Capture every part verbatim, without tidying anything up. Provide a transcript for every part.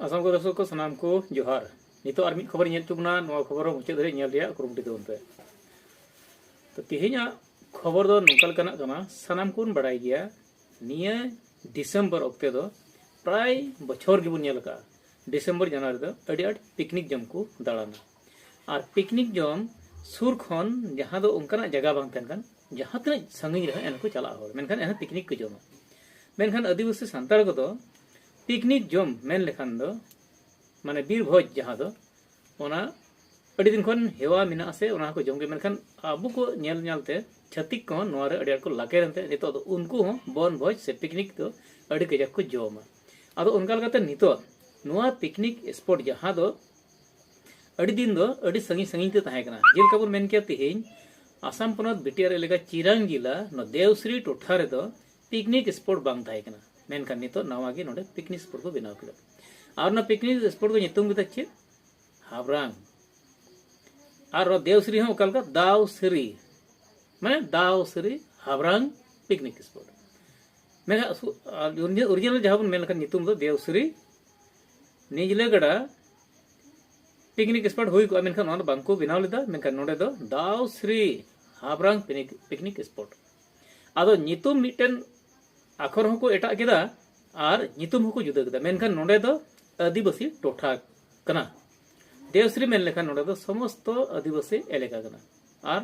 ᱟᱥᱟᱢ ᱠᱚ ᱫᱚᱨᱥᱚᱠ ᱠᱚ ᱥᱟᱱᱟᱢ ᱠᱚ ᱡᱚᱦᱟᱨ᱾ ᱱᱤᱛᱚᱜ ᱟᱨ ᱢᱤᱫ ᱠᱷᱚᱵᱚᱨ ᱧᱮᱞ ᱦᱚᱪᱚ ᱵᱚᱱᱟ᱾ ᱱᱚᱣᱟ ᱠᱷᱚᱵᱚᱨ ᱦᱚᱸ ᱢᱩᱪᱟᱹᱫ ᱫᱷᱟᱹᱨᱤᱡ ᱧᱮᱞ ᱨᱮᱭᱟᱜ ᱠᱩᱨᱩᱢᱩᱴᱩ ᱛᱟᱵᱚᱱ ᱯᱮ᱾ ᱛᱚ, ᱛᱮᱦᱮᱧᱟᱜ ᱠᱷᱚᱵᱚᱨ ᱫᱚ ᱱᱚᱝᱠᱟ ᱞᱮᱠᱟᱱᱟᱜ ᱠᱟᱱᱟ᱾ ᱥᱟᱱᱟᱢ ᱠᱚᱵᱚᱱ ᱵᱟᱲᱟᱭ ᱜᱮᱭᱟ, ᱱᱤᱭᱟᱹ ᱰᱤᱥᱮᱢᱵᱚᱨ ᱚᱠᱛᱮ ᱫᱚ ᱯᱨᱟᱭ ᱵᱚᱪᱷᱚᱨ ᱜᱮᱵᱚᱱ ᱧᱮᱞ ᱟᱠᱟᱫᱼᱟ, ᱰᱤᱥᱮᱢᱵᱚᱨ ᱡᱟᱱᱩᱣᱟᱨᱤ ᱫᱚ ᱟᱹᱰᱤ ᱟᱸᱴ ᱯᱤᱠᱱᱤᱠ ᱡᱚᱢ ᱠᱚ ᱫᱟᱬᱟᱱᱟ᱾ ᱟᱨ ᱯᱤᱠᱱᱤᱠ ᱡᱚᱢ ᱥᱩᱨ ᱠᱷᱚᱱ ᱡᱟᱦᱟᱸ ᱫᱚ ᱚᱱᱠᱟᱱᱟᱜ ᱡᱟᱭᱜᱟ ᱵᱟᱝ ᱛᱟᱦᱮᱱ ᱠᱷᱟᱱ, ᱡᱟᱦᱟᱸ ᱛᱤᱱᱟᱹᱜ ᱥᱟᱺᱜᱤᱧ ᱨᱮᱦᱚᱸ ᱮᱱᱦᱚᱸ ᱠᱚ ᱪᱟᱞᱟᱜᱼᱟ ᱦᱚᱲ, ᱢᱮᱱᱠᱷᱟᱱ ᱮᱱᱦᱚᱸ ᱯᱤᱠᱱᱤᱠ ᱠᱚ ᱡᱚᱢᱟ᱾ ᱢᱮᱱᱠᱷᱟᱱ ᱟᱹᱫᱤᱵᱟᱹᱥᱤ ᱥᱟᱱᱛᱟᱲ ᱠᱚᱫᱚ ᱯᱤᱠᱱᱤᱠ ᱡᱚᱢ ᱢᱮᱱ ᱞᱮᱠᱷᱟᱱ ᱫᱚ, ᱢᱟᱱᱮ ᱵᱤᱨ ᱵᱷᱳᱡᱽ ᱡᱟᱦᱟᱸ ᱫᱚ, ᱚᱱᱟ ᱟᱹᱰᱤ ᱫᱤᱱ ᱠᱷᱚᱱ ᱦᱮᱣᱟ ᱢᱮᱱᱟᱜᱼᱟ ᱥᱮ ᱚᱱᱟ ᱦᱚᱸᱠᱚ ᱡᱚᱢ ᱜᱮ᱾ ᱢᱮᱱᱠᱷᱟᱱ ᱟᱵᱚ ᱠᱚ ᱧᱮᱞ ᱧᱮᱞ ᱛᱮ ᱪᱷᱟᱹᱛᱤᱠ ᱠᱚᱦᱚᱸ ᱱᱚᱣᱟ ᱨᱮ ᱟᱹᱰᱤ ᱟᱸᱴ ᱠᱚ ᱞᱟᱠᱮᱨ ᱮᱱᱛᱮ ᱱᱤᱛᱚᱜ ᱫᱚ ᱩᱱᱠᱩ ᱦᱚᱸ ᱵᱚᱱ ᱵᱷᱳᱡᱽ ᱥᱮ ᱯᱤᱠᱱᱤᱠ ᱫᱚ ᱟᱹᱰᱤ ᱠᱟᱡᱟᱠ ᱠᱚ ᱡᱚᱢᱟ᱾ ᱟᱫᱚ ᱚᱱᱠᱟ ᱞᱮᱠᱟᱛᱮ ᱱᱤᱛᱚᱜ ᱱᱚᱣᱟ ᱯᱤᱠᱱᱤᱠ ᱥᱯᱚᱴ ᱡᱟᱦᱟᱸ ᱫᱚ ᱟᱹᱰᱤ ᱫᱤᱱ ᱫᱚ ᱟᱹᱰᱤ ᱥᱟᱺᱜᱤᱧ ᱥᱟᱺᱜᱤᱧ ᱛᱮ ᱛᱟᱦᱮᱸ ᱠᱟᱱᱟ᱾ ᱡᱮᱞᱮᱠᱟ ᱵᱚᱱ ᱢᱮᱱ ᱠᱮᱭᱟ, ᱛᱮᱦᱮᱧ ᱟᱥᱟᱢ ᱯᱚᱱᱚᱛ ᱵᱤᱴᱤᱟᱨ ᱮᱞᱟᱠᱟ ᱪᱤᱨᱟᱝ ᱡᱮᱞᱟ ᱱᱚᱣᱟ ᱫᱮᱣᱥᱨᱤ ᱴᱚᱴᱷᱟ ᱨᱮᱫᱚ ᱯᱤᱠᱱᱤᱠ ᱥᱯᱚᱴ ᱵᱟᱝ ᱛᱟᱦᱮᱸ ᱠᱟᱱᱟ, ᱢᱮᱱᱠᱷᱟᱱ ᱱᱤᱛᱚᱜ ᱱᱟᱣᱟ ᱜᱮ ᱱᱚᱰᱮ ᱯᱤᱠᱱᱤᱠ ᱥᱯᱚᱴ ᱠᱚ ᱵᱮᱱᱟᱣ ᱠᱮᱫᱟ᱾ ᱟᱨ ᱚᱱᱟ ᱯᱤᱠᱱᱤᱠ ᱥᱯᱚᱴ ᱠᱚ ᱧᱩᱛᱩᱢ ᱠᱮᱫᱟ ᱪᱮᱫ? ᱦᱟᱵᱨᱟᱝ᱾ ᱟᱨ ᱱᱚᱣᱟ ᱫᱮᱣᱥᱨᱤ ᱦᱚᱸ ᱚᱠᱟ ᱞᱮᱠᱟ? ᱫᱟᱣᱥᱨᱤ, ᱢᱟᱱᱮ ᱫᱟᱣᱥᱨᱤ ᱦᱟᱵᱨᱟᱝ ᱯᱤᱠᱱᱤᱠ ᱥᱯᱚᱴ᱾ ᱢᱮᱱᱠᱷᱟᱱ ᱥᱩ-, ᱟᱨ ᱚᱨᱤᱡᱤᱱᱟᱞ ᱡᱟᱦᱟᱸ ᱵᱚᱱ ᱢᱮᱱ ᱞᱮᱠᱷᱟᱱ ᱧᱩᱛᱩᱢ ᱫᱚ ᱫᱮᱣᱥᱨᱤ ᱱᱤᱡᱽᱞᱟᱹ ᱜᱟᱰᱟ ᱯᱤᱠᱱᱤᱠ ᱥᱯᱚᱴ ᱦᱩᱭ ᱠᱚᱜᱼᱟ, ᱢᱮᱱᱠᱷᱟᱱ ᱱᱚᱣᱟ ᱫᱚ ᱵᱟᱝᱠᱚ ᱵᱮᱱᱟᱣ ᱞᱮᱫᱟ᱾ ᱢᱮᱱᱠᱷᱟᱱ ᱱᱚᱰᱮ ᱫᱚ ᱫᱟᱣᱥᱨᱤ ᱦᱟᱵᱨᱟᱝ ᱯᱤᱠᱱᱤᱠ, ᱯᱤᱠᱱᱤᱠ ᱥᱯᱚᱴ᱾ ᱟᱫᱚ ᱧᱩᱛᱩᱢ ᱢᱤᱫᱴᱮᱱ ᱟᱠᱷᱚᱨ ᱦᱚᱸᱠᱚ ᱮᱴᱟᱜ ᱠᱮᱫᱟ ᱟᱨ ᱧᱩᱛᱩᱢ ᱦᱚᱸᱠᱚ ᱡᱩᱫᱟᱹ ᱠᱮᱫᱟ, ᱢᱮᱱᱠᱷᱟᱱ ᱱᱚᱰᱮ ᱫᱚ ᱟᱹᱫᱤᱵᱟᱹᱥᱤ ᱴᱚᱴᱷᱟ ᱠᱟᱱᱟ᱾ ᱫᱮᱣᱥᱨᱤ ᱢᱮᱱ ᱞᱮᱠᱷᱟᱱ ᱱᱚᱰᱮ ᱫᱚ ᱥᱚᱢᱚᱥᱛᱚ ᱟᱹᱫᱤᱵᱟᱹᱥᱤ ᱮᱞᱟᱠᱟ ᱠᱟᱱᱟ ᱟᱨ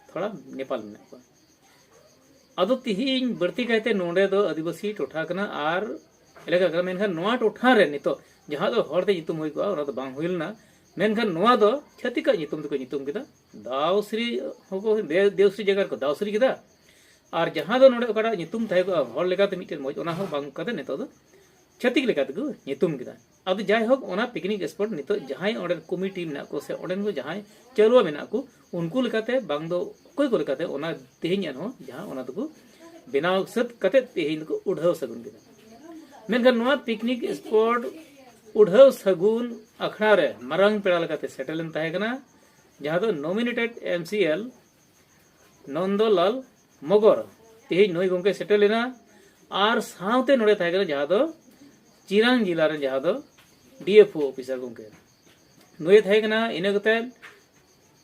ᱛᱷᱚᱲᱟ ᱱᱮᱯᱟᱞ ᱢᱮᱱᱟᱜ ᱠᱚᱣᱟ᱾ ᱟᱫᱚ ᱛᱤᱦᱤᱧ ᱵᱟᱹᱲᱛᱤ ᱠᱟᱭᱛᱮ ᱱᱚᱰᱮ ᱫᱚ ᱟᱹᱫᱤᱵᱟᱹᱥᱤ ᱴᱚᱴᱷᱟ ᱠᱟᱱᱟ ᱟᱨ ᱮᱞᱟᱠᱟ ᱠᱟᱱᱟ, ᱢᱮᱱᱠᱷᱟᱱ ᱱᱚᱣᱟ ᱴᱚᱴᱷᱟ ᱨᱮ ᱱᱤᱛᱚᱜ ᱡᱟᱦᱟᱸ ᱫᱚ ᱦᱚᱲᱛᱮ ᱧᱩᱛᱩᱢ ᱦᱩᱭ ᱠᱚᱜᱼᱟ, ᱚᱱᱟ ᱫᱚ ᱵᱟᱝ ᱦᱩᱭ ᱞᱮᱱᱟ, ᱢᱮᱱᱠᱷᱟᱱ ᱱᱚᱣᱟ ᱫᱚ ᱪᱷᱟᱹᱛᱤᱠᱟᱜ ᱧᱩᱛᱩᱢ ᱛᱮᱠᱚ ᱧᱩᱛᱩᱢ ᱠᱮᱫᱟ, ᱫᱟᱣᱥᱨᱤ ᱦᱚᱸᱠᱚ ᱫᱮ-, ᱫᱮᱣᱥᱨᱤ ᱡᱟᱭᱜᱟ ᱨᱮᱠᱚ ᱫᱟᱣᱥᱨᱤ ᱠᱮᱫᱟ᱾ ᱟᱨ ᱡᱟᱦᱟᱸ ᱫᱚ ᱱᱚᱰᱮ ᱚᱠᱟᱴᱟᱜ ᱧᱩᱛᱩᱢ ᱛᱟᱦᱮᱸ ᱠᱚᱜᱼᱟ ᱦᱚᱲ ᱞᱮᱠᱟᱛᱮ ᱢᱤᱫᱴᱮᱱ ᱢᱚᱡᱽ, ᱚᱱᱟ ᱦᱚᱸ ᱵᱟᱝ ᱠᱟᱛᱮ ᱱᱤᱛᱚᱜ ᱫᱚ ᱪᱷᱟᱹᱛᱤᱠ ᱞᱮᱠᱟ ᱛᱮᱠᱚ ᱧᱩᱛᱩᱢ ᱠᱮᱫᱟ᱾ ᱟᱫᱚ ᱡᱟᱭᱦᱳᱠ, ᱚᱱᱟ ᱯᱤᱠᱱᱤᱠ ᱥᱯᱚᱴ ᱱᱤᱛᱚᱜ ᱡᱟᱦᱟᱸᱭ ᱚᱸᱰᱮ ᱠᱚᱢᱤᱴᱤ ᱢᱮᱱᱟᱜ ᱠᱚ ᱥᱮ ᱚᱸᱰᱮᱱ ᱠᱚ ᱡᱟᱦᱟᱸᱭ ᱪᱟᱹᱞᱩᱣᱟ ᱢᱮᱱᱟᱜ ᱠᱚ, ᱩᱱᱠᱩ ᱞᱮᱠᱟᱛᱮ ᱵᱟᱝ ᱫᱚ ᱚᱠᱚᱭ ᱠᱚ ᱞᱮᱠᱟᱛᱮ ᱚᱱᱟ ᱛᱮᱦᱮᱧ ᱮᱱᱦᱚᱸ ᱡᱟᱦᱟᱸ ᱚᱱᱟ ᱫᱚᱠᱚ ᱵᱮᱱᱟᱣ ᱥᱟᱹᱛ ᱠᱟᱛᱮ ᱛᱮᱦᱮᱧ ᱫᱚᱠᱚ ᱩᱰᱷᱟᱹᱣ ᱥᱟᱹᱜᱩᱱ ᱠᱮᱫᱟ᱾ ᱢᱮᱱᱠᱷᱟᱱ ᱱᱚᱣᱟ ᱯᱤᱠᱱᱤᱠ ᱥᱯᱚᱴ ᱩᱰᱷᱟᱹᱣ ᱥᱟᱹᱜᱩᱱ ᱟᱠᱷᱲᱟ ᱨᱮ ᱢᱟᱨᱟᱝ ᱯᱮᱲᱟ ᱞᱮᱠᱟᱛᱮ ᱥᱮᱴᱮᱨ ᱞᱮᱱ ᱛᱟᱦᱮᱸ ᱠᱟᱱᱟ ᱡᱟᱦᱟᱸ ᱫᱚ ᱱᱚᱢᱤᱱᱮᱴᱮᱰ ᱮᱢ ᱥᱤ ᱮᱞ ᱱᱚᱱᱫᱚᱞᱟᱞ ᱢᱚᱜᱚᱨ᱾ ᱛᱮᱦᱮᱧ ᱱᱩᱭ ᱜᱚᱢᱠᱮ ᱥᱮᱴᱮᱨ ᱞᱮᱱᱟ ᱟᱨ ᱥᱟᱶᱛᱮ ᱱᱚᱰᱮ ᱛᱟᱦᱮᱸ ᱠᱟᱱᱟ ᱡᱟᱦᱟᱸ ᱫᱚ ᱪᱤᱨᱟᱝ ᱡᱮᱞᱟ ᱨᱮᱱ ᱡᱟᱦᱟᱸ ᱫᱚ ᱰᱤ ᱮᱯᱷ ᱳ ᱚᱯᱷᱤᱥᱟᱨ ᱜᱚᱢᱠᱮ ᱱᱩᱭᱮ ᱛᱟᱦᱮᱸ ᱠᱟᱱᱟ᱾ ᱤᱱᱟᱹ ᱠᱟᱛᱮ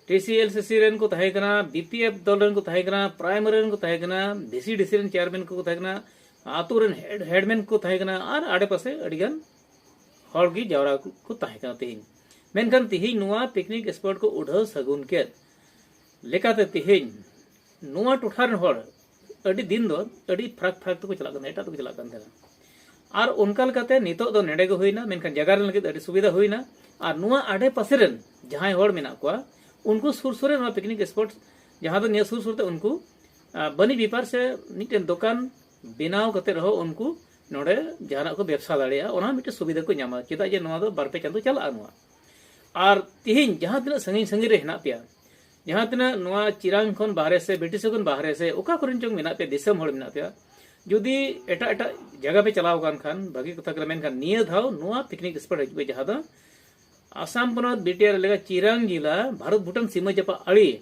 ᱴᱤ ᱥᱤ ᱮᱞ ᱥᱤ ᱥᱤ ᱨᱮᱱ ᱠᱚ ᱛᱟᱦᱮᱸ ᱠᱟᱱᱟ, ᱵᱤ ᱯᱤ ᱮᱯᱷ ᱫᱚᱞ ᱨᱮᱱ ᱠᱚ ᱛᱟᱦᱮᱸ ᱠᱟᱱᱟ, ᱯᱨᱟᱭᱢᱟᱨᱤ ᱨᱮᱱ ᱠᱚ ᱛᱟᱦᱮᱸ ᱠᱟᱱᱟ, ᱵᱷᱤ ᱥᱤ ᱰᱤ ᱥᱤ ᱨᱮᱱ ᱪᱮᱭᱟᱨᱢᱮᱱ ᱠᱚᱠᱚ ᱛᱟᱦᱮᱸ ᱠᱟᱱᱟ, ᱟᱹᱛᱩ ᱨᱮᱱ ᱦᱮᱰ ᱦᱮᱰᱢᱮᱱ ᱠᱚ ᱛᱟᱦᱮᱸ ᱠᱟᱱᱟ, ᱟᱨ ᱟᱰᱮᱯᱟᱥᱮ ᱟᱹᱰᱤᱜᱟᱱ ᱦᱚᱲ ᱜᱮ ᱡᱟᱣᱨᱟ ᱠᱚ ᱛᱟᱦᱮᱸ ᱠᱟᱱᱟ ᱛᱮᱦᱮᱧ᱾ ᱢᱮᱱᱠᱷᱟᱱ ᱛᱮᱦᱮᱧ ᱱᱚᱣᱟ ᱯᱤᱠᱱᱤᱠ ᱥᱯᱚᱴ ᱠᱚ ᱩᱰᱷᱟᱹᱣ ᱥᱟᱹᱜᱩᱱ ᱠᱮᱫ ᱞᱮᱠᱟᱛᱮ ᱛᱮᱦᱮᱧ ᱱᱚᱣᱟ ᱴᱚᱴᱷᱟ ᱨᱮᱱ ᱦᱚᱲ ᱟᱹᱰᱤ ᱫᱤᱱ ᱫᱚ ᱟᱹᱰᱤ ᱯᱷᱟᱨᱟᱠ ᱯᱷᱟᱨᱟᱠ ᱛᱮᱠᱚ ᱪᱟᱞᱟᱜ ᱠᱟᱱ ᱛᱟᱦᱮᱸ, ᱮᱴᱟᱜ ᱛᱮᱠᱚ ᱪᱟᱞᱟᱜ ᱠᱟᱱ ᱛᱟᱦᱮᱸᱱᱟ᱾ ᱟᱨ ᱚᱱᱠᱟ ᱞᱮᱠᱟᱛᱮ ᱱᱤᱛᱚᱜ ᱫᱚ ᱱᱚᱰᱮ ᱜᱮ ᱦᱩᱭᱱᱟ, ᱢᱮᱱᱠᱷᱟᱱ ᱡᱟᱭᱜᱟ ᱨᱮᱱ ᱞᱟᱹᱜᱤᱫ ᱟᱹᱰᱤ ᱥᱩᱵᱤᱫᱷᱟ ᱦᱩᱭᱱᱟ᱾ ᱟᱨ ᱱᱚᱣᱟ ᱟᱰᱮ ᱯᱟᱥᱮ ᱨᱮᱱ ᱡᱟᱦᱟᱸᱭ ᱦᱚᱲ ᱢᱮᱱᱟᱜ ᱠᱚᱣᱟ, ᱩᱱᱠᱩ ᱥᱩᱨ ᱥᱩᱨ ᱨᱮ ᱱᱚᱣᱟ ᱯᱤᱠᱱᱤᱠ ᱥᱯᱚᱴ, ᱡᱟᱦᱟᱸ ᱫᱚ ᱱᱤᱭᱟᱹ ᱥᱩᱨ ᱥᱩᱨ ᱛᱮ ᱩᱱᱠᱩ ᱟᱸ, ᱵᱟᱹᱱᱤᱡ ᱵᱮᱯᱟᱨ ᱥᱮ ᱢᱤᱫᱴᱮᱱ ᱫᱚᱠᱟᱱ ᱵᱮᱱᱟᱣ ᱠᱟᱛᱮ ᱨᱮᱦᱚᱸ ᱩᱱᱠᱩ ᱱᱚᱰᱮ ᱡᱟᱦᱟᱱᱟᱜ ᱠᱚ ᱵᱮᱵᱽᱥᱟ ᱫᱟᱲᱮᱭᱟᱜᱼᱟ, ᱚᱱᱟ ᱢᱤᱫᱴᱮᱱ ᱥᱩᱵᱤᱫᱷᱟ ᱠᱚ ᱧᱟᱢᱟ᱾ ᱪᱮᱫᱟᱜ ᱡᱮ ᱱᱚᱣᱟ ᱫᱚ ᱵᱟᱨ ᱯᱮ ᱪᱟᱸᱫᱳ ᱪᱟᱞᱟᱜᱼᱟ ᱱᱚᱣᱟ᱾ ᱟᱨ ᱛᱤᱦᱤᱧ ᱡᱟᱦᱟᱸ ᱛᱤᱱᱟᱹᱜ ᱥᱟᱺᱜᱤᱧ ᱥᱟᱺᱜᱤᱧ ᱨᱮ ᱦᱮᱱᱟᱜ ᱯᱮᱭᱟ, ᱡᱟᱦᱟᱸ ᱛᱤᱱᱟᱹᱜ ᱱᱚᱣᱟ ᱪᱤᱨᱟᱝ ᱠᱷᱚᱱ ᱵᱟᱦᱨᱮ ᱥᱮ ᱵᱤᱴᱤᱥᱤ ᱠᱷᱚᱱ ᱵᱟᱦᱨᱮ ᱥᱮ ᱚᱠᱟ ᱠᱚᱨᱮᱱ ᱪᱚᱝ ᱢᱮᱱᱟᱜ ᱯᱮᱭᱟ, ᱫᱤᱥᱚᱢ ᱦᱚᱲ ᱢᱮᱱᱟᱜ ᱯᱮᱭᱟ, ᱡᱩᱫᱤ ᱮᱴᱟᱜ ᱮᱴᱟᱜ ᱡᱟᱭᱜᱟ ᱯᱮ ᱪᱟᱞᱟᱣ ᱟᱠᱟᱱ ᱠᱷᱟᱱ ᱵᱷᱟᱹᱜᱤ ᱠᱟᱛᱷᱟ ᱠᱟᱱᱟ, ᱢᱮᱱᱠᱷᱟᱱ ᱱᱤᱭᱟᱹ ᱫᱷᱟᱣ ᱱᱚᱣᱟ ᱯᱤᱠᱱᱤᱠ ᱥᱯᱚᱴ ᱦᱤᱡᱩᱜ ᱯᱮ, ᱡᱟᱦᱟᱸ ᱫᱚ ᱟᱥᱟᱢ ᱯᱚᱱᱚᱛ ᱵᱤᱴᱤᱟᱨ ᱮᱞᱟᱠᱟ ᱪᱤᱨᱟᱝ ᱡᱮᱞᱟ, ᱵᱷᱟᱨᱚᱛ ᱵᱷᱩᱴᱟᱱ ᱥᱤᱢᱟᱹ ᱡᱟᱯᱟᱜ ᱟᱲᱮ,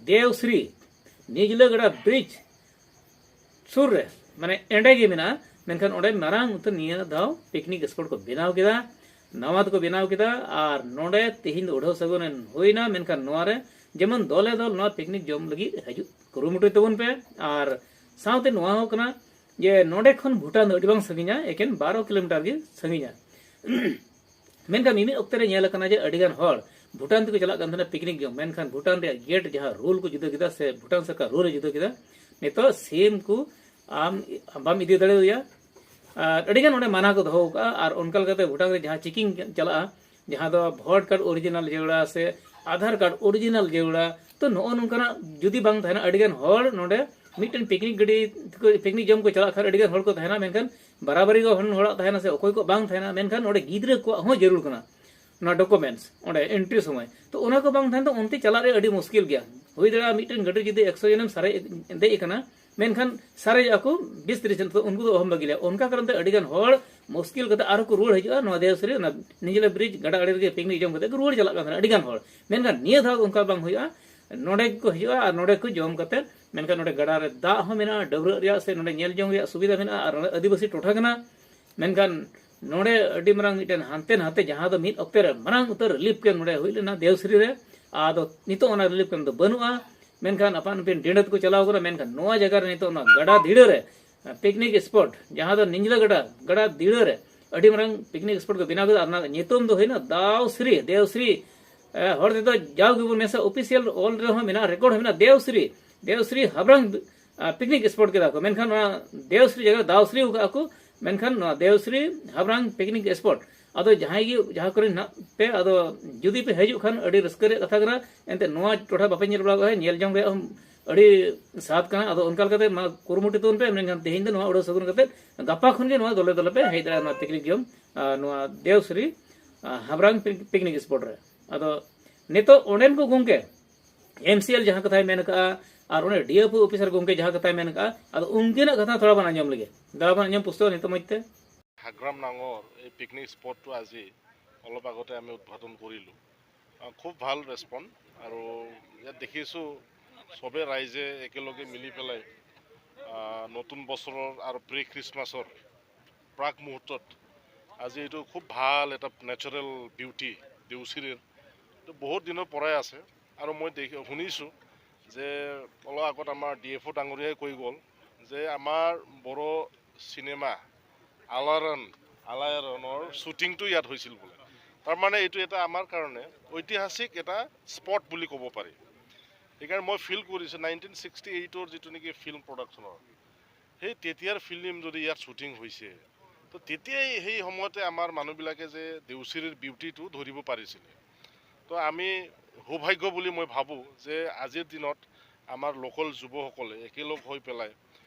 ᱫᱮᱣᱥᱨᱤ ᱱᱤᱡᱽᱞᱟᱹ ᱜᱟᱰᱟ ᱵᱨᱤᱡᱽ ᱥᱩᱨ ᱨᱮ, ᱢᱟᱱᱮ ᱮᱸᱰᱮ ᱜᱮ ᱢᱮᱱᱟᱜᱼᱟ᱾ ᱢᱮᱱᱠᱷᱟᱱ ᱚᱸᱰᱮ ᱢᱟᱨᱟᱝ ᱩᱛᱟᱹᱨ ᱱᱤᱭᱟᱹ ᱫᱷᱟᱣ ᱯᱤᱠᱱᱤᱠ ᱥᱯᱚᱴ ᱠᱚ ᱵᱮᱱᱟᱣ ᱠᱮᱫᱟ, ᱱᱟᱣᱟ ᱛᱮᱠᱚ ᱵᱮᱱᱟᱣ ᱠᱮᱫᱟ᱾ ᱟᱨ ᱱᱚᱰᱮ ᱛᱮᱦᱮᱧ ᱫᱚ ᱩᱰᱷᱟᱹᱣ ᱥᱟᱹᱜᱩᱱ ᱦᱩᱭᱱᱟ, ᱢᱮᱱᱠᱷᱟᱱ ᱱᱚᱣᱟ ᱨᱮ ᱡᱮᱢᱚᱱ ᱫᱚᱞᱮ ᱫᱚᱞ ᱱᱚᱣᱟ ᱯᱤᱠᱱᱤᱠ ᱡᱚᱢ ᱞᱟᱹᱜᱤᱫ ᱦᱤᱡᱩᱜ ᱠᱩᱨᱩᱢᱩᱴᱩᱭ ᱛᱟᱵᱚᱱ ᱯᱮ᱾ ᱟᱨ ᱥᱟᱶᱛᱮ ᱱᱚᱣᱟ ᱦᱚᱸ ᱠᱟᱱᱟ ᱡᱮ ᱱᱚᱰᱮ ᱠᱷᱚᱱ ᱵᱷᱩᱴᱟᱱ ᱫᱚ ᱟᱹᱰᱤ ᱵᱟᱝ ᱥᱟᱺᱜᱤᱧᱟ, ᱮᱠᱮᱱ ᱵᱟᱨᱚ ᱠᱤᱞᱳᱢᱤᱴᱟᱨ ᱜᱮ ᱥᱟᱺᱜᱤᱧᱟ᱾ ᱢᱮᱱᱠᱷᱟᱱ ᱢᱤᱢᱤᱫ ᱚᱠᱛᱮ ᱨᱮ ᱧᱮᱞ ᱟᱠᱟᱱᱟ ᱡᱮ ᱟᱹᱰᱤᱜᱟᱱ ᱦᱚᱲ ᱵᱷᱩᱴᱟᱱ ᱛᱮᱠᱚ ᱪᱟᱞᱟᱜ ᱠᱟᱱ ᱛᱟᱦᱮᱱᱟ ᱯᱤᱠᱱᱤᱠ ᱡᱚᱢ, ᱢᱮᱱᱠᱷᱟᱱ ᱵᱷᱩᱴᱟᱱ ᱨᱮᱭᱟᱜ ᱜᱮᱴ ᱡᱟᱦᱟᱸ ᱨᱩᱞ ᱠᱚ ᱡᱩᱫᱟᱹ ᱠᱮᱫᱟ ᱥᱮ ᱵᱷᱩᱴᱟᱱ ᱥᱚᱨᱠᱟᱨ ᱨᱩᱞ ᱮ ᱡᱩᱫᱟᱹ ᱠᱮᱫᱟ, ᱱᱤᱛᱚᱜ ᱥᱤᱢ ᱠᱚ ᱟᱢ ᱵᱟᱢ ᱤᱫᱤ ᱫᱟᱲᱮᱣᱟᱭᱟ᱾ ᱟᱨ ᱟᱹᱰᱤᱜᱟᱱ ᱚᱸᱰᱮ ᱢᱟᱱᱟ ᱠᱚ ᱫᱚᱦᱚ ᱟᱠᱟᱫᱼᱟ᱾ ᱟᱨ ᱚᱱᱠᱟ ᱞᱮᱠᱟᱛᱮ ᱵᱷᱩᱴᱟᱱ ᱨᱮ ᱡᱟᱦᱟᱸ ᱪᱮᱠᱤᱝ ᱪᱟᱞᱟᱜᱼᱟ, ᱡᱟᱦᱟᱸ ᱫᱚ ᱵᱷᱳᱴ ᱠᱟᱨᱰ ᱚᱨᱤᱡᱤᱱᱟᱞ ᱡᱟᱹᱨᱩᱲᱟ ᱥᱮ ᱟᱫᱷᱟᱨ ᱠᱟᱨᱰ ᱚᱨᱤᱡᱤᱱᱟᱞ ᱡᱟᱹᱨᱩᱲᱟ, ᱛᱚ ᱱᱚᱜᱼᱚ ᱱᱚᱝᱠᱟᱱᱟᱜ ᱡᱩᱫᱤ ᱵᱟᱝ ᱛᱟᱦᱮᱱᱟ, ᱟᱹᱰᱤᱜᱟᱱ ᱦᱚᱲ ᱱᱚᱰᱮ ᱢᱤᱫᱴᱮᱱ ᱯᱤᱠᱱᱤᱠ ᱜᱟᱹᱰᱤ ᱯᱤᱠᱱᱤᱠ ᱡᱚᱢ ᱠᱚ ᱪᱟᱞᱟᱜ ᱠᱷᱟᱱ ᱟᱹᱰᱤᱜᱟᱱ ᱦᱚᱲ ᱠᱚ ᱛᱟᱦᱮᱱᱟ, ᱢᱮᱱᱠᱷᱟᱱ ᱵᱟᱨᱟᱵᱟᱨᱤ ᱜᱮ ᱦᱚᱲ ᱦᱚᱲᱟᱜ ᱛᱟᱦᱮᱱᱟ ᱥᱮ ᱚᱠᱚᱭ ᱠᱚ ᱵᱟᱝ ᱛᱟᱦᱮᱱᱟ, ᱢᱮᱱᱠᱷᱟᱱ ᱱᱚᱰᱮ ᱜᱤᱫᱽᱨᱟᱹ ᱠᱚᱣᱟᱜ ᱦᱚᱸ ᱡᱟᱹᱨᱩᱲ ᱠᱟᱱᱟ᱾ ᱚᱱᱟ ᱰᱚᱠᱩᱢᱮᱱᱴᱥ ᱚᱸᱰᱮ ᱮᱱᱴᱨᱤ ᱥᱚᱢᱚᱭ, ᱛᱚ ᱚᱱᱟ ᱠᱚ ᱵᱟᱝ ᱛᱟᱦᱮᱱ ᱫᱚ ᱚᱱᱛᱮ ᱪᱟᱞᱟᱜ ᱨᱮ ᱟᱹᱰᱤ ᱢᱩᱥᱠᱤᱞ ᱜᱮᱭᱟ᱾ ᱦᱩᱭ ᱫᱟᱲᱮᱭᱟᱜᱼᱟ ᱢᱤᱫᱴᱮᱱ ᱜᱟᱹᱰᱤ ᱡᱩᱫᱤ ᱮᱠᱥᱚ ᱡᱚᱱᱮᱢ ᱥᱟᱨᱮᱡ ᱫᱮᱡ ᱟᱠᱟᱱᱟ, ᱢᱮᱱᱠᱷᱟᱱ ᱥᱟᱨᱮᱡᱚᱜᱼᱟ ᱠᱚ ᱵᱤᱥ ᱛᱤᱨᱤᱥ ᱡᱚᱱ, ᱛᱚ ᱩᱱᱠᱩ ᱫᱚ ᱚᱦᱚᱢ ᱵᱟᱹᱜᱤ ᱞᱮᱭᱟ᱾ ᱚᱱᱠᱟ ᱠᱟᱨᱚᱱ ᱛᱮ ᱟᱹᱰᱤᱜᱟᱱ ᱦᱚᱲ ᱢᱩᱥᱠᱤᱞ ᱠᱟᱛᱮ ᱟᱨᱦᱚᱸ ᱠᱚ ᱨᱩᱣᱟᱹᱲ ᱦᱤᱡᱩᱜᱼᱟ᱾ ᱱᱚᱣᱟ ᱫᱮᱣᱥᱨᱤ ᱚᱱᱟ ᱱᱤᱡᱞᱟ ᱵᱨᱤᱡᱽ ᱜᱟᱰᱟ ᱟᱲᱮ ᱨᱮᱜᱮ ᱯᱤᱠᱱᱤᱠ ᱡᱚᱢ ᱠᱟᱛᱮ ᱠᱚ ᱨᱩᱣᱟᱹᱲ ᱪᱟᱞᱟᱜ ᱠᱟᱱ ᱛᱟᱦᱮᱱᱟ ᱟᱹᱰᱤᱜᱟᱱ ᱦᱚᱲ᱾ ᱢᱮᱱᱠᱷᱟᱱ ᱱᱤᱭᱟᱹ ᱫᱷᱟᱣ ᱫᱚ ᱚᱱᱠᱟ ᱵᱟᱝ ᱦᱩᱭᱩᱜᱼᱟ᱾ ᱱᱚᱰᱮ ᱜᱮᱠᱚ ᱦᱤᱡᱩᱜᱼᱟ ᱟᱨ ᱱᱚᱰᱮ ᱠᱚ ᱡᱚᱢ ᱠᱟᱛᱮ, ᱢᱮᱱᱠᱷᱟᱱ ᱱᱚᱰᱮ ᱜᱟᱰᱟ ᱨᱮ ᱫᱟᱜ ᱦᱚᱸ ᱢᱮᱱᱟᱜᱼᱟ, ᱰᱟᱹᱵᱽᱨᱟᱹᱜ ᱨᱮᱭᱟᱜ ᱥᱮ ᱱᱚᱰᱮ ᱧᱮᱞ ᱡᱚᱝ ᱨᱮᱭᱟᱜ ᱥᱩᱵᱤᱫᱷᱟ ᱢᱮᱱᱟᱜᱼᱟ᱾ ᱟᱨ ᱱᱚᱰᱮ ᱟᱹᱫᱤᱵᱟᱹᱥᱤ ᱴᱚᱴᱷᱟ ᱠᱟᱱᱟ, ᱢᱮᱱᱠᱷᱟᱱ ᱱᱚᱰᱮ ᱟᱹᱰᱤ ᱢᱟᱨᱟᱝ ᱢᱤᱫᱴᱮᱱ ᱦᱟᱱᱛᱮ ᱱᱟᱛᱮ, ᱡᱟᱦᱟᱸ ᱫᱚ ᱢᱤᱫ ᱚᱠᱛᱮ ᱨᱮ ᱢᱟᱨᱟᱝ ᱩᱛᱟᱹᱨ relief camp ᱱᱚᱰᱮ ᱦᱩᱭ ᱞᱮᱱᱟ ᱫᱮᱣᱥᱨᱤ ᱨᱮ᱾ ᱟᱫᱚ ᱱᱤᱛᱚᱜ ᱚᱱᱟ relief camp ᱫᱚ ᱵᱟᱹᱱᱩᱜᱼᱟ, ᱢᱮᱱᱠᱷᱟᱱ ᱟᱯᱟᱱ ᱟᱹᱯᱤᱱ ᱰᱤᱸᱰᱟᱹ ᱛᱮᱠᱚ ᱪᱟᱞᱟᱣ ᱠᱟᱱᱟ᱾ ᱢᱮᱱᱠᱷᱟᱱ ᱱᱚᱣᱟ ᱡᱟᱭᱜᱟ ᱨᱮ ᱱᱤᱛᱚᱜ ᱚᱱᱟ ᱜᱟᱰᱟ ᱫᱷᱤᱲᱟᱹ ᱨᱮ picnic spot, ᱡᱟᱦᱟᱸ ᱫᱚ ᱱᱤᱧᱡᱞᱟ ᱜᱟᱰᱟ, ᱜᱟᱰᱟ ᱫᱷᱤᱲᱟᱹ ᱨᱮ ᱟᱹᱰᱤ ᱢᱟᱨᱟᱝ picnic spot ᱠᱚ ᱵᱮᱱᱟᱣ ᱠᱮᱫᱟ᱾ ᱟᱨ ᱚᱱᱟ ᱧᱩᱛᱩᱢ ᱫᱚ ᱦᱩᱭᱱᱟ ᱫᱟᱣᱥᱨᱤ, ᱫᱮᱣᱥᱨᱤ᱾ ᱮ, ᱦᱚᱲ ᱛᱮᱫᱚ ᱡᱟᱣ ᱜᱮᱵᱚᱱ ᱢᱮᱥᱟ, official ᱚᱞ ᱨᱮᱦᱚᱸ ᱢᱮᱱᱟᱜᱼᱟ, record ᱦᱚᱸ ᱢᱮᱱᱟᱜᱼᱟ, ᱫᱮᱣᱥᱨᱤ, ᱫᱮᱣᱥᱨᱤ ᱦᱟᱵᱨᱟᱝ, ᱟ, picnic spot ᱠᱮᱫᱟ ᱠᱚ, ᱢᱮᱱᱠᱷᱟᱱ ᱱᱚᱣᱟ ᱫᱮᱣᱥᱨᱤ ᱡᱟᱭᱜᱟ ᱨᱮ ᱫᱟᱣᱥᱨᱤ ᱟᱠᱟᱫᱼᱟ ᱠᱚ, ᱢᱮᱱᱠᱷᱟᱱ ᱱᱚᱣᱟ ᱫᱮᱣᱥᱨᱤ ᱦᱟᱵᱨᱟᱝ picnic spot᱾ ᱟᱫᱚ ᱡᱟᱦᱟᱸᱭ ᱜᱮ ᱡᱟᱦᱟᱸ ᱠᱚᱨᱮ ᱦᱮᱱᱟᱜ ᱯᱮ, ᱟᱫᱚ ᱡᱩᱫᱤ ᱯᱮ ᱦᱤᱡᱩᱜ ᱠᱷᱟᱱ ᱟᱹᱰᱤ ᱨᱟᱹᱥᱠᱟᱹ ᱨᱮᱭᱟᱜ ᱠᱟᱛᱷᱟ ᱠᱟᱱᱟ᱾ ᱮᱱᱛᱮ ᱱᱚᱣᱟ ᱴᱚᱴᱷᱟ ᱵᱟᱯᱮ ᱧᱮᱞ ᱵᱟᱲᱟ ᱟᱠᱟᱫᱟ, ᱧᱮᱞ ᱡᱚᱝ ᱨᱮᱭᱟᱜ ᱦᱚᱸ ᱟᱹᱰᱤ ᱥᱟᱫ ᱠᱟᱱᱟ᱾ ᱟᱫᱚ ᱚᱱᱠᱟ ᱞᱮᱠᱟᱛᱮ ᱢᱟ ᱠᱩᱨᱩᱢᱩᱴᱩ ᱛᱟᱵᱚᱱ ᱯᱮ, ᱢᱮᱱᱠᱷᱟᱱ ᱛᱮᱦᱮᱧ ᱫᱚ ᱱᱚᱣᱟ ᱩᱰᱟᱹᱣ ᱥᱟᱹᱜᱩᱱ ᱠᱟᱛᱮ ᱜᱟᱯᱟ ᱠᱷᱚᱱ ᱜᱮ ᱱᱚᱣᱟ ᱫᱚᱞᱮ ᱫᱚᱞᱮ ᱯᱮ ᱦᱮᱡ ᱫᱟᱲᱮᱭᱟᱜᱼᱟ ᱱᱚᱣᱟ picnic ᱡᱚᱢ, ᱟᱨ ᱱᱚᱣᱟ ᱫᱮᱣᱥᱨᱤ, ᱟ, ᱦᱟᱵᱨᱟᱝ picnic spot ᱨᱮ᱾ ᱟᱫᱚ ᱱᱤᱛᱚᱜ ᱚᱸᱰᱮᱱ ᱠᱚ ᱜᱚᱢᱠᱮ, MCL ᱡᱟᱦᱟᱸ ᱠᱟᱛᱷᱟᱭ ᱢᱮᱱ ᱠᱟᱜᱼᱟ, ᱟᱨ ᱚᱸᱰᱮ DFO officer ᱜᱚᱢᱠᱮ ᱡᱟᱦᱟᱸ ᱠᱟᱛᱷᱟᱭ ᱢᱮᱱ ᱠᱟᱜᱼᱟ, ᱟᱫᱚ ᱩᱱᱠᱤᱱᱟᱜ ᱠᱟᱛᱷᱟ ᱛᱷᱚᱲᱟ ᱵᱚᱱ ᱟᱸᱡᱚᱢ ᱞᱮᱜᱮ᱾ ᱫᱮᱞᱟ ᱵᱚᱱ ᱟᱸᱡᱚᱢ ᱯᱩᱥᱴᱟᱹᱣ ᱱᱤᱛᱚᱜ ᱢᱚᱡᱽ ᱛᱮ᱾ হাগ্ৰাম নাঙৰ এই পিকনিক স্পটটো আজি অলপ আগতে আমি উদ্বোধন কৰিলোঁ। আহ, খুব ভাল ৰেচপন্স। আৰু ইয়াত দেখিছোঁ, সবে ৰাইজে একেলগে মিলি পেলাই, আহ, নতুন বছৰৰ আৰু প্ৰি খ্ৰীষ্টমাছৰ প্ৰাক মুহূৰ্তত আজি এইটো খুব ভাল এটা নেচাৰেল বিউটি দেউচিৰিৰ। এইটো বহুত দিনৰ পৰাই আছে। আৰু মই দেখি শুনিছোঁ যে অলপ আগত আমাৰ DFO ডাঙৰীয়াই কৈ গ'ল যে আমাৰ বড়ো চিনেমা আলাৰন, আলায়ৰনৰ শ্বুটিংটো ইয়াত হৈছিল বোলে। তাৰমানে এইটো এটা আমাৰ কাৰণে ঐতিহাসিক এটা স্পট বুলি ক'ব পাৰি। সেইকাৰণে মই ফিল কৰিছোঁ নাইনটিন ছিক্সটি এইটৰ যিটো নেকি ফিল্ম প্ৰডাকশ্যনৰ, সেই তেতিয়াৰ ফিল্ম যদি ইয়াত শ্বুটিং হৈছে, তো তেতিয়াই সেই সময়তে আমাৰ মানুহবিলাকে যে দেউচিৰিৰ বিউটিটো ধৰিব পাৰিছিলে। তো আমি সৌভাগ্য বুলি মই ভাবোঁ যে আজিৰ দিনত আমাৰ লোকেল যুৱসকলে একেলগ হৈ পেলাই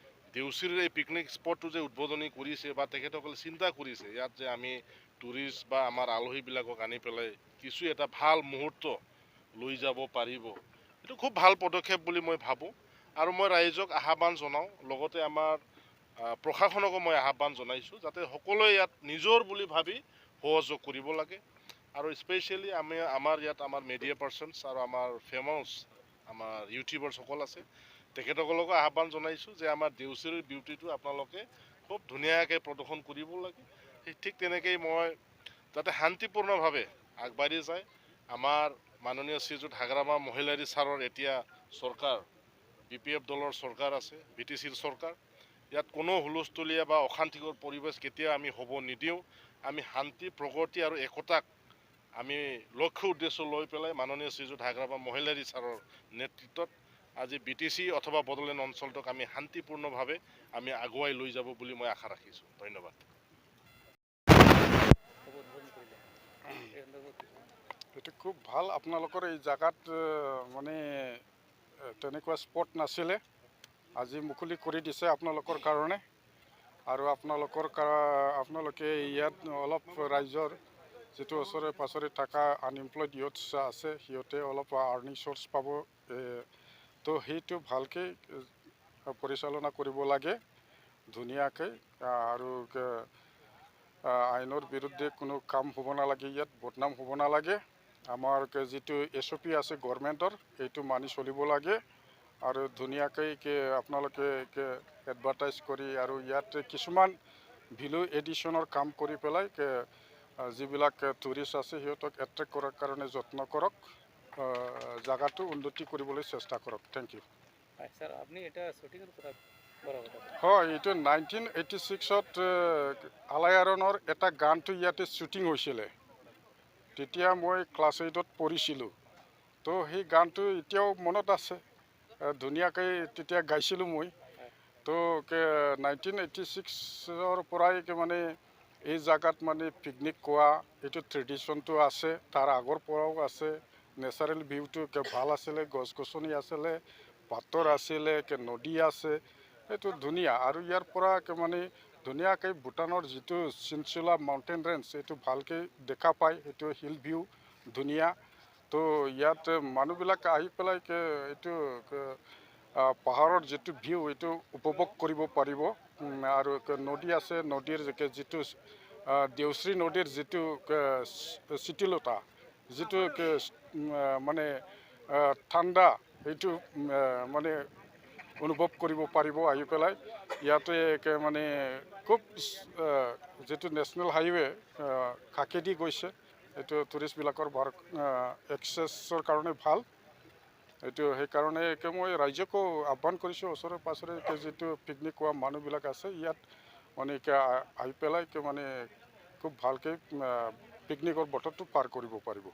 দেউচিৰিৰ এই পিকনিক স্পটটো যে উদ্বোধনী কৰিছে বা তেখেতসকলে চিন্তা কৰিছে ইয়াত যে আমি টুৰিষ্ট বা আমাৰ আলহীবিলাকক আনি পেলাই কিছু এটা ভাল মুহূৰ্ত লৈ যাব পাৰিব, এইটো খুব ভাল পদক্ষেপ বুলি মই ভাবোঁ। আৰু মই ৰাইজক আহ্বান জনাওঁ, লগতে আমাৰ, আহ, প্ৰশাসনকো মই আহ্বান জনাইছোঁ যাতে সকলোৱে ইয়াত নিজৰ বুলি ভাবি সহযোগ কৰিব লাগে। আৰু স্পেচিয়েলি আমি, আমাৰ ইয়াত আমাৰ মিডিয়া পাৰ্চনছ আৰু আমাৰ ফেমাছ আমাৰ ইউটিউবাৰ্ছসকল আছে, তেখেতসকলকো আহ্বান জনাইছোঁ যে আমাৰ দেউচিৰিৰ বিউটিটো আপোনালোকে খুব ধুনীয়াকৈ প্ৰদৰ্শন কৰিব লাগে। ঠিক তেনেকেই মই যাতে শান্তিপূৰ্ণভাৱে আগবাঢ়ি যায়। আমাৰ মাননীয় শ্ৰীযুত হাগ্ৰামা মহিলাৰী ছাৰৰ এতিয়া চৰকাৰ, বি পি এফ দলৰ চৰকাৰ আছে, বি টি চিৰ চৰকাৰ। ইয়াত কোনো হুলস্থুলীয়া বা অশান্তিকৰ পৰিৱেশ কেতিয়াও আমি হ'ব নিদিওঁ। আমি শান্তি, প্ৰগতি আৰু একতাক আমি লক্ষ্য উদ্দেশ্য লৈ পেলাই মাননীয় শ্ৰীযুত হাগ্ৰামা মহিলাৰী ছাৰৰ নেতৃত্বত আজি বি টি চি অথবা বড়োলেণ্ড অঞ্চলটোক আমি শান্তিপূৰ্ণভাৱে আমি আগুৱাই লৈ যাব বুলি মই আশা ৰাখিছোঁ। ধন্যবাদ। এইটো খুব ভাল। আপোনালোকৰ এই জেগাত এ, মানে এ, তেনেকুৱা স্পট নাছিলে, আজি মুকলি কৰি দিছে আপোনালোকৰ কাৰণে। আৰু আপোনালোকৰ কা- আপোনালোকে ইয়াত অলপ ৰাইজৰ যিটো ওচৰে পাঁজৰে থকা আনএমপ্লয়ড ইয়ুথছ আছে, সিহঁতে অলপ আৰ্নিং চ'ৰ্চ পাব। এ, তো সেইটো ভালকৈ এ, পৰিচালনা কৰিব লাগে ধুনীয়াকৈ। আ, আৰু কে- আ, আইনৰ বিৰুদ্ধে কোনো কাম হ'ব নালাগে, ইয়াত বদনাম হ'ব নালাগে। আমাৰ কে- যিটো এছ অ' পি আছে গভৰ্ণমেণ্টৰ, এইটো মানি চলিব লাগে। আৰু ধুনীয়াকৈ কে- আপোনালোকে কে- এডভাৰটাইজ কৰি আৰু ইয়াত কিছুমান ভেলু এডিশ্যনৰ কাম কৰি পেলাই কে- আ, যিবিলাক টুৰিষ্ট আছে সিহঁতক এট্ৰেক্ট কৰাৰ কাৰণে যত্ন কৰক। আ, জাগাটো উন্নতি কৰিবলৈ চেষ্টা কৰক। Thank you. হয় ছাৰ, আপুনি এটা শ্বুটিঙৰ কথা বৰাবৰ কথা। হয়, এইটো নাইনটিন এইটি ছিক্সত আলায়াৰনৰ এটা গানটো ইয়াতে শ্বুটিং হৈছিলে। তেতিয়া মই ক্লাছ এইটত পঢ়িছিলোঁ। তো সেই গানটো এতিয়াও মনত আছে। এ, ধুনীয়াকৈ তেতিয়া গাইছিলোঁ মই। তো কে নাইনটিন এইটি ছিক্সৰ পৰাই কে মানে এই জাগাত মানে পিকনিক খোৱা এইটো ট্ৰেডিশ্যনটো আছে, তাৰ আগৰ পৰাও আছে। নেচাৰেল ভিউটো কে ভাল আছিলে, গছ গছনি আছিলে, পাথৰ আছিলে, কে নদী আছে, এইটো ধুনীয়া। আৰু ইয়াৰ পৰা কে মানে ধুনীয়াকৈ ভূটানৰ যিটো চিনচুলা মাউণ্টেইন ৰেঞ্জ, এইটো ভালকৈ দেখা পায়, এইটো হিল ভিউ ধুনীয়া। তো ইয়াত মানুহবিলাক আহি পেলাই কে এইটো কে, আ, পাহাৰৰ যিটো ভিউ, এইটো উপভোগ কৰিব পাৰিব। উম, আৰু কে নদী আছে, নদীৰ যে কে যিটো আ, দেওশ্ৰী নদীৰ যিটো কে চি- চিটিলতা, যিটো কে উম, আ, মানে আ, ঠাণ্ডা, সেইটো উম, আ, মানে অনুভৱ কৰিব পাৰিব আহি পেলাই। ইয়াতে একে মানে খুব, আহ, যিটো নেশ্যনেল হাইৱে, আহ, কাষেদি গৈছে, এইটো টুৰিষ্টবিলাকৰ বৰ, আহ, একচেছৰ কাৰণে ভাল। এইটো সেইকাৰণে একে মই ৰাইজকো আহ্বান কৰিছোঁ, ওচৰে পাঁজৰে একে যিটো পিকনিক খোৱা মানুহবিলাক আছে, ইয়াত মানে একে আ-, আহি পেলাই একে মানে খুব ভালকৈ, আহ, পিকনিকৰ বতৰটো পাৰ কৰিব পাৰিব।